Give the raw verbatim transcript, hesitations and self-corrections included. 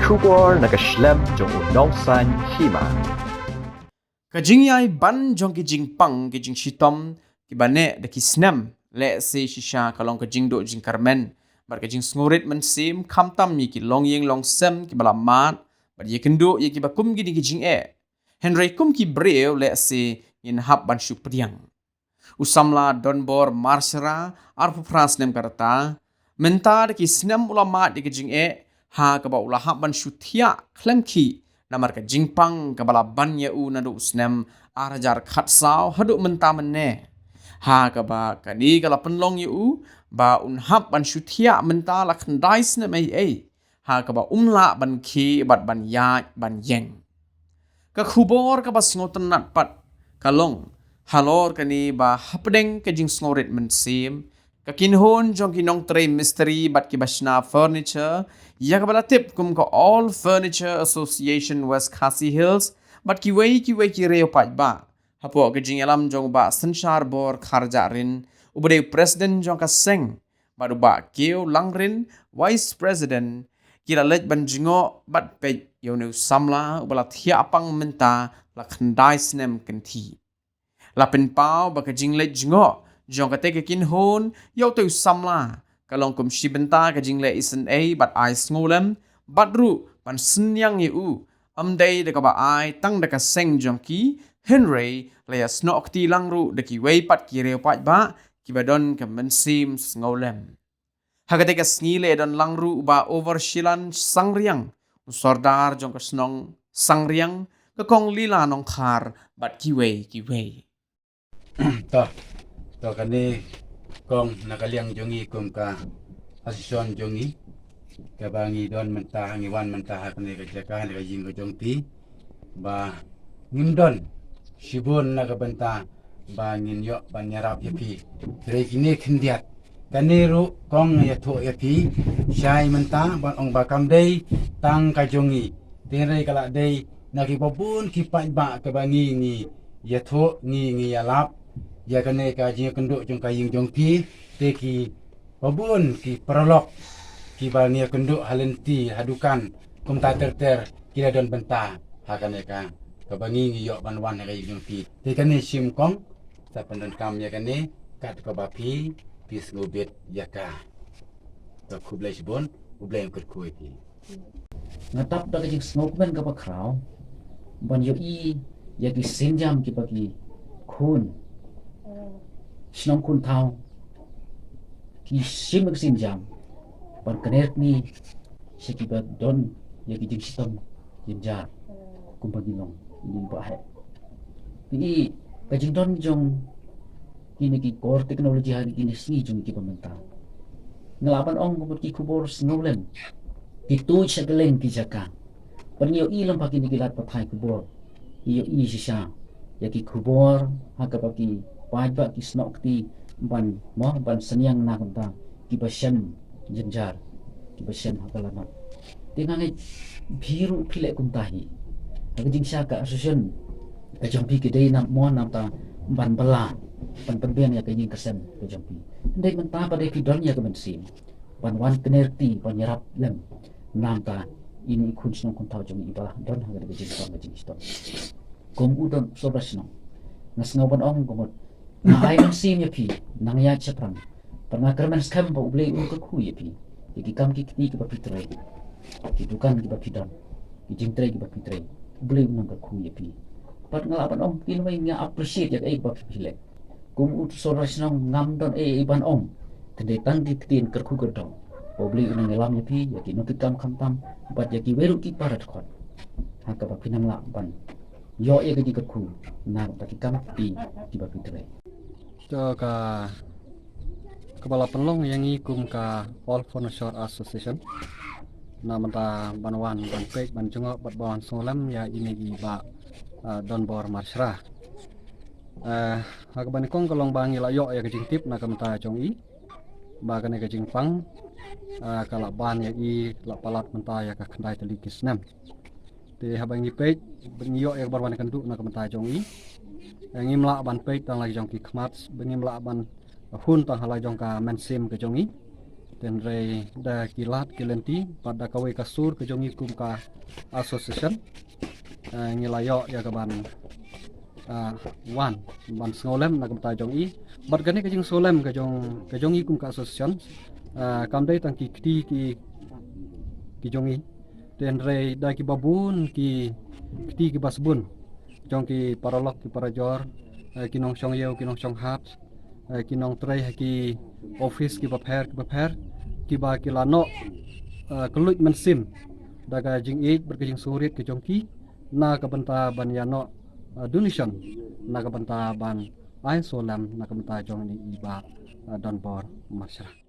Khubor na ka shlem jong u Nongsaiñ Hima. Ka jingïai ban jong ki jingpang ki jingshitom kiba neh da ki snem, lehse shisha ka long ka jingduh jingkyrmen bad ka jingsngewrit mynsiem, khamtam ïa ki longïing longsem kiba la mad, bad ïakynduh ïa kiba kum kine ki jingeh. Hynrei kum ki briew, lehse ngin hap ban shu pdiang. U samla Donbor Marsra, arphew phra snem ka rta, mynta da ki snem u la mad ïa ka jingeh, ha kaba u la hap ban shu thiah khlem khih namar ka jingpang kaba la ban ïa u naduh u snem ar hajar khatsaw haduh mynta mynne. Ha kaba kane ka la pynlong ïa u ba un hap ban shu thiah mynta la khyndai snem ei ei, ha kaba um lah ban khie bad ban ïaid ban ïeng. Ka khubor kaba sngewtynnat pat ka long halor kane ba hapdeng ka jingsngewrit mynsiem, ka kynhun jong ki nongtrei mistri bad kiba shna furniture, ïa kaba la tip kum ka All Furniture Association West Khasi Hills, bad kiwei kiwei ki riew paidbah, hapoh ka jingïalam jong u Bah Synshar Bor Kharjahrin, uba dei u president jong ka seng, bad u Bah Kiew Langrin, vice president, ki la leit ban jngoh bad peit ïa une u samla uba la thiah pang mynta la khyndai snem kynthih. La pynpaw ba ka jingleit jngoh jong kata ka kynhun ïa uta u samla ka long kum shi bynta ka jingleh isynei bad ai sngewlem, bad ruh ban synñiang ïa u, ym dei da kaba ai tang da ka seng jong ki, hynrei la ïasnoh kti lang ruh da kiwei pat ki riew paidbah kiba don ka mynsiem sngewlem. Ha kata ka sngi la ïadon lang ruh u Bah Overshilan Sangriang, u sordar jong ka shnong Sangriang, ka Kong Lila Nongkhar, bad kiwei kiwei. To, to kane kong na ka liang jong ngi kum ka association jong ngi, kaba ngi don mynta, ngi wan mynta ha kane ka jaka, na ka ïing ka jong phi, ba ngim don shibun na ka bynta ba ngin ïoh ban ïarap ïa phi. Hynrei kine khyndiat, kane ruh kong ïathuh ïa phi shai mynta ban ong ba kam dei tang ka jong ngi, hynrei ka la dei na kiba bun ki paidbah kaba ngi, ngi ïathuh, ngi, ngi ïalap ïa kane ka jingïakynduh jong ka ïing jong phi. Te kiba bun ki paralok kiba ngi ïakynduh ha lynti, ha dukan, kumta ter ter, ki la don bynta ha kane ka, kaba ngi, ngi ïoh ban wan ha ka ïing jong phi. Te kane shim kong, sa pyndonkam ïa kane kat kaba phi, phi sngewbit ïa ka. To khublei shibun, U Blei un kyrkhu ïa phi. Nga dap da ka jingsngewkmen kaba khraw ban ïohi ïa ki sienjam kiba ki khun shnong khun thaw ki shim ïa ki sienjam ban kner kti sha kiba don ïa ki jingshitom jynjar kumba ki long ïa ki ba heh. Ki, ka jingdon jong kine ki core technology ha kine ki sngi jong kiba mynta. Nga lah ban ong ka mut ki khubor sngewlem, ki tuid sha kylleng ki jaka. Ban ïohi lem ha kine ki lad pathai khubor, ïohi shisha ïa ki khubor ha kaba ki paidbah ki snoh kti ban, mo, ban synñiang na ka bynta kiba shem jynjar, kiba shem ha ka lanot. Te nga ngeit phi ruh phi leh kumta hi. Ha ka jingshai ka association ka jong phi ka dei na, mo, namar ban bylla, ban pynbiang ïa ka ïing ka sem ka jong phi. Hynrei mynta pat dei phi don ïa ka mynsiem ban wan kner kti, ban ïarap lem namar ine i khun shnong khun thaw jong ngi ba la don ha ka jingpang ka jingshitom. Kum u don sordar shnong, nga sngew ban ong ka mut, nga ai mynsiem ïa phi, nang ïaid shaphrang. Bad nga kyrmen skhem ba U Blei un kyrkhu ïa phi, ïa ki kam ki kti kiba phi trei, ki dukan kiba phi don, ki jingtrei kiba phi trei, U Blei un nang kyrkhu ïa phi. Bad nga lah ban ong, phi, nga appreciate ïa kaei kaba phi leh. Kum u sordar shnong ngam don ei ei ban ong, te dei tang ki ktien kyrkhu kyrdoh ba U Blei un nang ïalam ïa phi, ïa ki nongtrei kam khamtam bad ïa kiwei ruh ki para dkhot, ha kaba phin nang lah ban ïoh ïa ka jingkyrkhu na ka bynta ki kam ki kti kiba phi trei. To ka, kaba la pynlong ïa ngi kum ka All Furniture Association na ka bynta ban wan ban peit, ban jngoh bad ban sngewlem ïa ine i Bah, ah, Donbor Marsra. Eh, ha kaba nyngkong ka long ba ngi la ïoh ïa ka jingtip na ka bynta jong i ba kane ka jingpang, ah, ka la ban ïa i, la palat mynta ïa ka khyndai tylli ki snem. Te haba ngi peit, ba ngi ïoh ïa ka bar wan kynduh na ka bynta jong i, eh, ngim lah ban peit tang la jong ki khmat, ba ngim lah ban hun tang ha la jong ka mynsiem ka jong i. Hynrei da ki lad ki lynti bad da kawei ka sur ka jong ngi kum ka association, eh, ngi la ïoh ïa ka ban, ah, wan ban sngewlem na ka bynta jong i. Bad kane ka jingsngewlem ka jong, ka jong i kum ka association, ah, kam dei tang ki kti ki, ki jong i. Hynrei da kiba bun ki kti kiba sbun jong ki paralok ki parajor, eh, ki nongshong ïew ki nongshong hat, eh, ki nongtrei ha ki office kiba pher kiba pher, kiba ki la noh, eh, kylluid mynsiem da ka jingïeit bad ka jingsngewrit ka jong ki na ka bynta ban ïa noh, eh, donation na ka bynta ban ai sngewlem na ka bynta jong ine i Bah, eh, Donbor Marshrang.